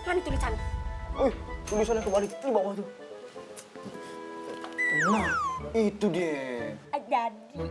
Mana tulisannya? Tulisannya kebalik di bawah tuh. Nah, itu dia. Jadi.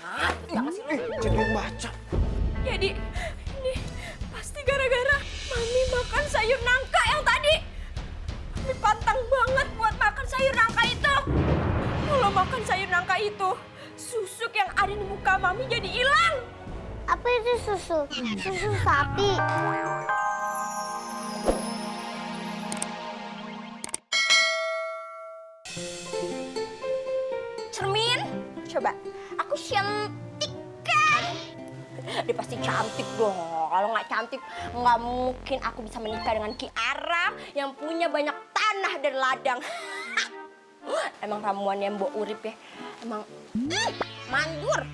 Hah? Jangan sih lu. Jadi yang baca. Jadi, ini pasti gara-gara Mami makan sayur nangka yang tadi. Mami pantang banget buat makan sayur nangka itu. Kalau makan sayur nangka itu, susuk yang ada di muka Mami jadi hilang. Apa itu susu? Susu sapi. Cermin, coba. Aku cantik kan? Dia pasti cantik dong. Kalau nggak cantik, nggak mungkin aku bisa menikah dengan Ki Arang yang punya banyak tanah dan ladang. Emang ramuan yang mbok urip ya. Emang manjur.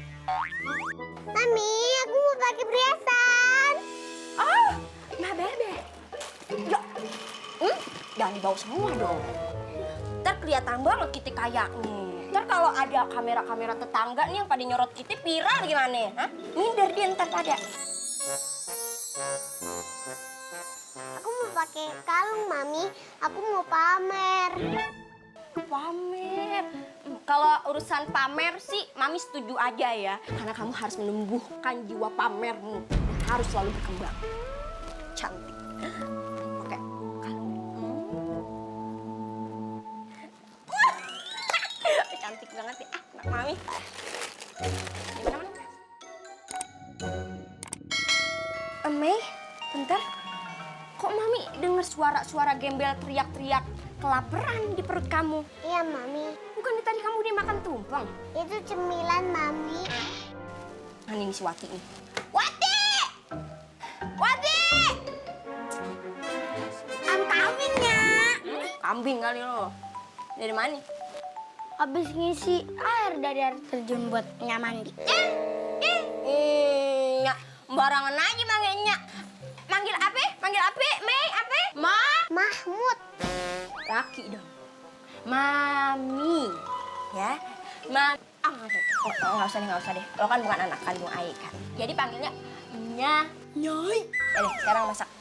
Mami, aku mau pakai perhiasan. Oh, nah bebe. Ya, jangan dibawa semua dong. Ntar kelihatan banget kita kaya nih. Ntar kalau ada kamera-kamera tetangga nih yang pada nyorot kita viral gimana? Hah? Minder dia ntar pada. Aku mau pakai kalung, Mami. Aku mau pamer. Pamer. Kalau urusan pamer sih, Mami setuju aja ya. Karena kamu harus menumbuhkan jiwa pamermu. Harus selalu berkembang. Cantik. Oke. Cantik banget ya, anak Mami. Gimana, mana? Mei, bentar. Kok Mami dengar suara-suara gembel teriak-teriak kelaparan di perut kamu? Iya, Mami. Bukannya tadi kamu udah makan tumpeng? Itu cemilan, Mami. Nah, ini si Wati nih. Wati! Wati! Kambingnya. Kambing kali lo. Dari mana? Habis ngisi air dari air terjun buat mandi. Nyak, barangan aja manggilnya. Manggil apa? Manggil apa? Mei, apa? Ma? Mahmud. Laki dong. Mami. Ya. Nggak usah deh. Lo kan bukan anak kandung Ai kan. Jadi panggilnya Nyai. Ya deh, sekarang masak.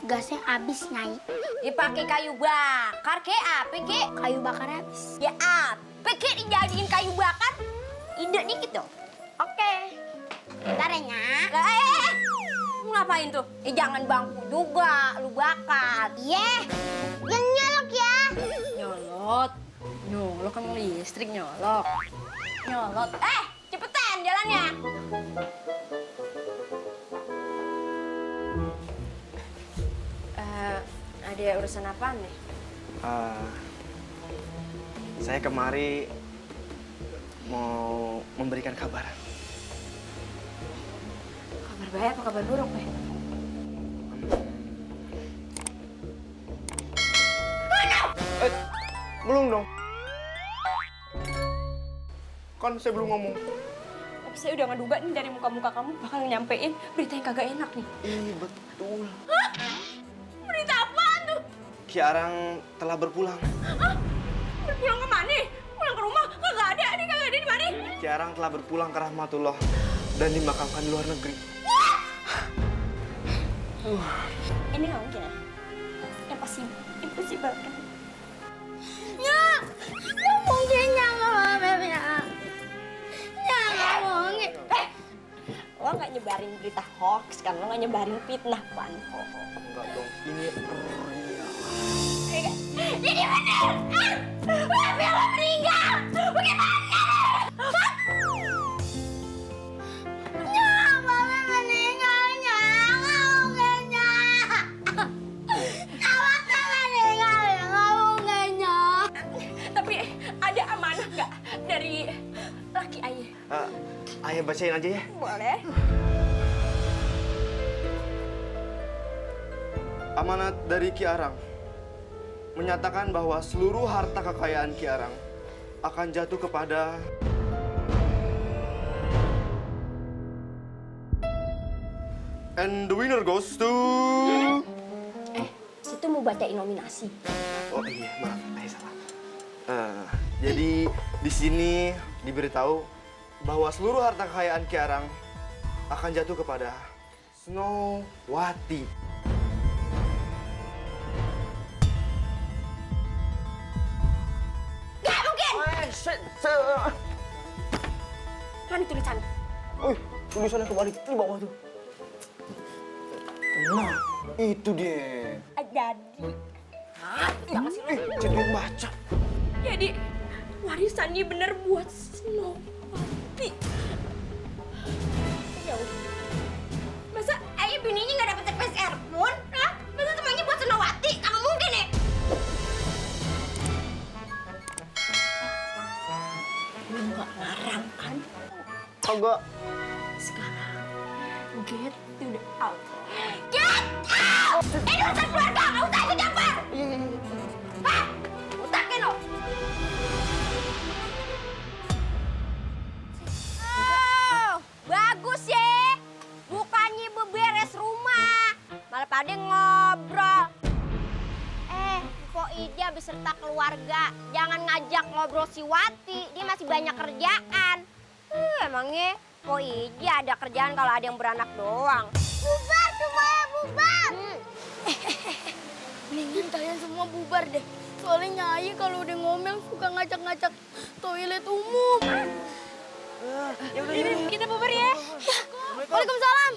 Gasnya habis, Nyai. Dipakai kayu bakar, ke apa, ke? Kayu bakar habis. Ya apa, ke dijadiin kayu bakar? Ide dikit dong. Oke. Bentar ya, Nyak. Lah, lu ngapain tuh? Jangan bangku juga, lu bakar. Iya. Yang nyolok ya. Nyolot. Nyolot kan listrik nyolot. Nyolot. Cepetan jalannya. Ada urusan apa nih? Saya kemari mau memberikan kabar. Kabar baik apa kabar buruk, Pe? Belum dong. Kan saya belum ngomong. Tapi saya udah ngeduga nih dari muka-muka kamu bakal nyampein berita yang kagak enak nih. Iya betul. Hah? Berita apaan tuh? Ki Arang telah berpulang. Hah? Berpulang ke mana? Pulang ke rumah? Kagak ada, ini kagak ada di mana? Ki Arang telah berpulang ke rahmatullah dan dimakamkan di luar negeri. Ini nggak mungkin ya? Impossible kan? Nggak mungkin, Nyak. Nggak mungkin. Lo nggak nyebarin berita hoax kan? Lo nggak nyebarin fitnah kan? Enggak dong, ini real. Jadi bener! Tapi lo meninggal! Bagaimana? Nyak, Mami meninggal, Nyak. Nggak mungkin, Nyak. Mami meninggal, nggak mungkin, Nyak. Tapi ada amanah nggak dari laki ayah? Ayah bacain aja ya. Boleh. Amanat dari Ki Arang menyatakan bahwa seluruh harta kekayaan Ki Arang akan jatuh kepada and the winner goes to Situ mau bacain nominasi. Oh iya, maaf, ayah salah. Jadi di sini diberitahu bahwa seluruh harta kekayaan Ki Arang akan jatuh kepada Snowwati. Gak mungkin! Mana tulisannya? Tulisannya kebalik di bawah tuh. Nah, itu dia. Jadi. Ya kasih lu. Jadi yang baca. Jadi warisannya bener buat Snowwati. Ya udah. Masa ayah bininya nggak dapet TPSR pun? Hah? Masa semuanya buat Snowwati? Nggak mungkin ya? Lu nggak ngarang kan? Kagak. Sekarang get to the out. Get out! Ini urusan keluarga, nggak usah ikut campur! Hah? Utakin lo! Oh, bagus ya. Bukannya beberes rumah, malah pada ngobrol. Kok Ida beserta keluarga, jangan ngajak ngobrol si Wati, dia masih banyak kerjaan. Emangnya Kok Ida ada kerjaan kalau ada yang beranak doang. Bubar semuanya, bubar. Mendingan kalian semua bubar deh. Soalnya Nyai kalau udah ngomel suka ngacak-ngacak toilet umum. Kita bubar ya. Waalaikumsalam.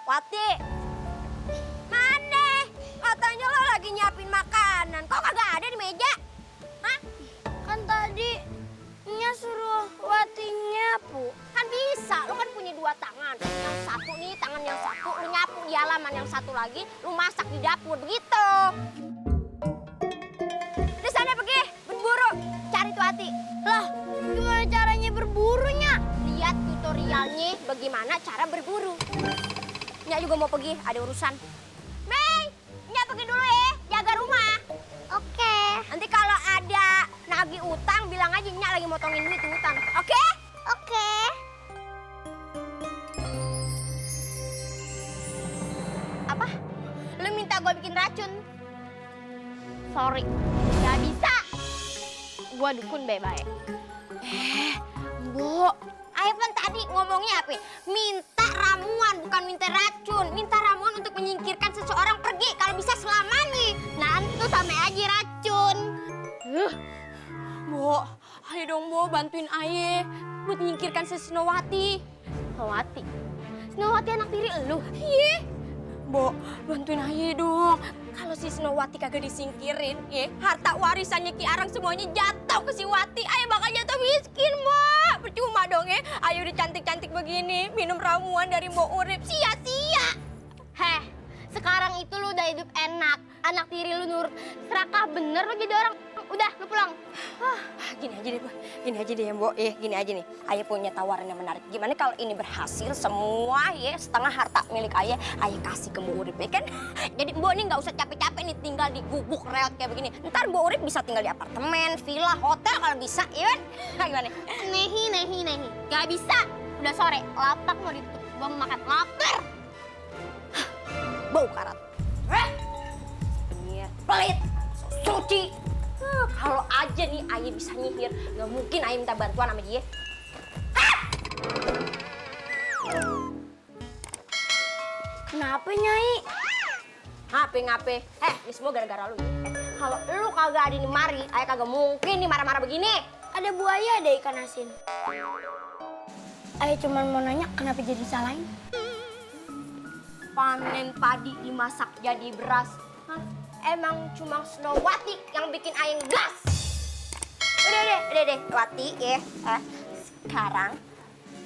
Wati. Mana? Katanya lo lagi nyiapin makanan. Kok kagak ada di meja? Hah? Kan tadi Nya suruh Wati nyapu. Kan bisa, lo kan punya dua tangan. Yang satu nih, tangan yang satu, lo nyapu di halaman. Yang satu lagi, lo masak di dapur, begitu. Di sana pergi, berburu, cari tuh Hati. Lah, gimana caranya berburunya? Lihat tutorialnya bagaimana cara berburu. Nya juga mau pergi, ada urusan. Mei, Nya pergi dulu ya, jaga rumah. Oke. Nanti kalau ada nagih utang, bilang aja Nya lagi motongin duit di utang. Oke? Oke. Apa? Lu minta gue bikin racun? Sorry, nggak bisa. Gue dukun baik-baik. Mbok, Ivan tadi ngomongnya apa? Minta ramuan, bukan minta racun. Minta ramuan untuk menyingkirkan seseorang pergi, kalau bisa selamanya. Nah, itu sama aja racun. Mbok, ayo dong Mbok, bantuin Aye buat menyingkirkan si Snowwati. Snowwati? Snowwati anak tiri elu? Iya. Mbok, bantuin Aye dong. Kalau si Snowwati kagak disingkirin, ya, harta warisannya Ki Arang semuanya jatuh ke si Wati. Ayo bakal jatuh miskin, Mbok. Percuma dong ya. Ayo udah cantik-cantik begini, minum ramuan dari Mbok Urip. Sia-sia. Heh, sekarang itu lu udah hidup enak. Anak tiri lu nurut. Serakah bener lu jadi orang. Udah, lu pulang. Gini aja deh, gini aja deh ya, Mbok. Gini aja nih. Ayah punya tawaran yang menarik. Gimana kalau ini berhasil semua ya, setengah harta milik Ayah kasih ke Mbok Urip, ya kan? Jadi Mbok nih nggak usah capek-capek nih tinggal di gubuk reot kayak begini. Ntar Mbok Urip bisa tinggal di apartemen, villa, hotel kalau bisa, ya kan? Gimana? Nehi. Gak bisa. Udah sore, lapak mau ditutup. Gua mau makan lapar. Bau karat. Penyihir, pelit, suci. Kalau aja nih Ayah bisa nyihir, nggak mungkin Ayah minta bantuan sama dia. Kenapa Nyai? Ngape? Ini semua gara-gara lu. Kalau lu kagak ada di mari, Ayah kagak mungkin nih marah-marah begini. Ada buaya, ada ikan asin. Ayah cuma mau nanya kenapa jadi salahin? Panen padi dimasak jadi beras. Hah? Emang cuma Snowwati yang bikin Ayah gas. Udah deh, Wati ya. Sekarang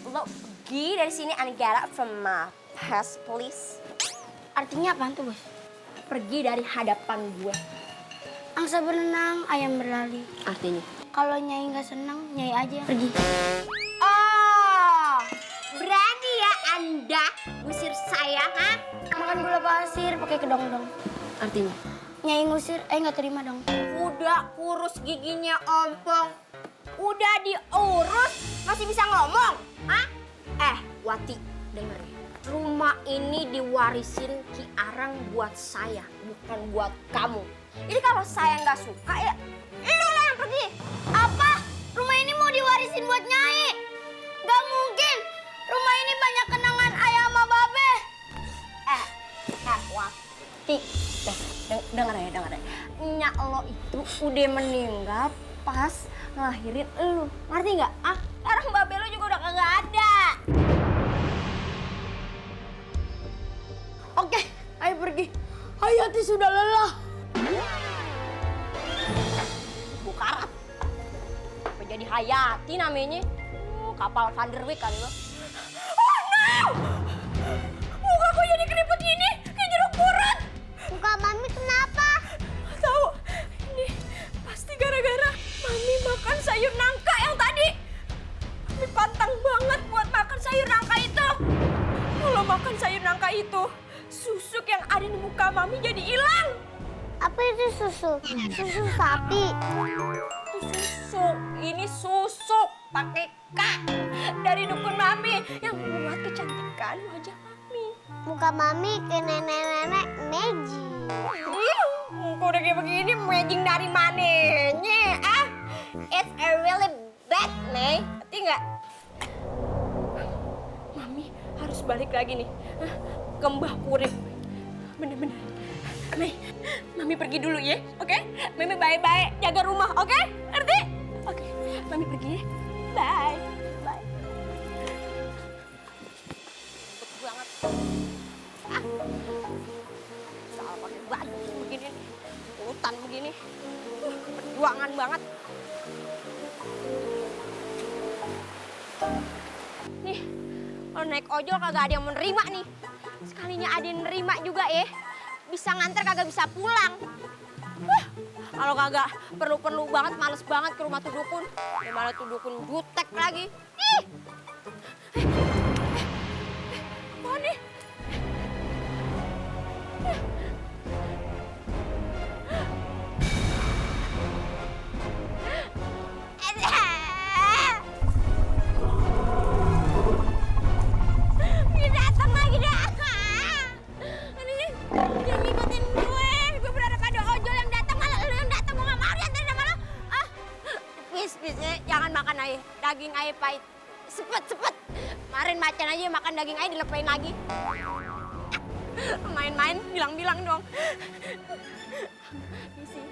lo pergi dari sini and get out from my past, please. Artinya apaan tuh, Bos? Pergi dari hadapan gue. Angsa berenang, ayam berlari. Artinya? Kalau Nyai nggak senang, Nyai aja yang pergi. Oh, berani ya Anda ngusir saya, ha? Makan gula pasir pakai kedong-dong. Artinya? Nyai ngusir, nggak terima dong. Udah kurus giginya ompong. Udah diurus, masih bisa ngomong, ha? Wati, denger ya. Rumah ini diwarisin Ki Arang buat saya, bukan buat kamu. Jadi kalau saya nggak suka ya, lu lah yang pergi. Apa? Rumah ini mau diwarisin buat Nyai? Gak mungkin. Rumah ini banyak kenangan lo itu udah meninggal pas ngelahirin elu. Ngerti nggak? Ah, sekarang babe lo juga udah kagak ada. Oke, ayo pergi. Hayati sudah lelah. Bukarat. Apa jadi Hayati namanya? Kapal Van der Wijk kali lo. Oh no! Muka gue jadi keriput gini, kayak jeruk purut. Muka Mami kenapa? Tahu, ini pasti gara-gara Mami makan sayur nangka yang tadi. Mami pantang banget buat makan sayur nangka itu. Kalau makan sayur nangka itu, susuk yang ada di muka Mami jadi hilang. Apa itu susu? Susu sapi. Susuk, ini susuk pakai K dari dukun Mami yang membuat kecantikan wajah Mami. Muka Mami ke nenek-nenek Meji. Kok udah kayak begini, magic dari mananya, ah? It's a really bad, May. Ngerti nggak? Mami harus balik lagi nih, ke Mbah Kurip. Bener-bener. May, Mami pergi dulu ya, oke? Mami bye-bye, jaga rumah, oke? Ngerti? Oke, Mami pergi ya. Bye. Bye. Cepet banget. Ah. Soal pakai baju begini nih. Hutan begini. Perjuangan banget. Nih, kalau naik ojol kagak ada yang menerima nih. Sekalinya ada yang nerima juga ya. Bisa nganter kagak bisa pulang. Kalau kagak perlu-perlu banget, males banget ke rumah tuh dukun. Gimana tuh dukun jutek lagi. Ih! Apa nih? Dia datang lagi dah. Ini jangan ngikutin gue. Gue berharap ada ojol yang datang, malah lu yang datang. Gue gak mau diantarin sama lo. Ah, please, jangan makan aja. Daging ayam pahit. Sepet. Kemarin macan aja makan daging ayam dilepain lagi. Main-main, bilang-bilang dong. Ini sih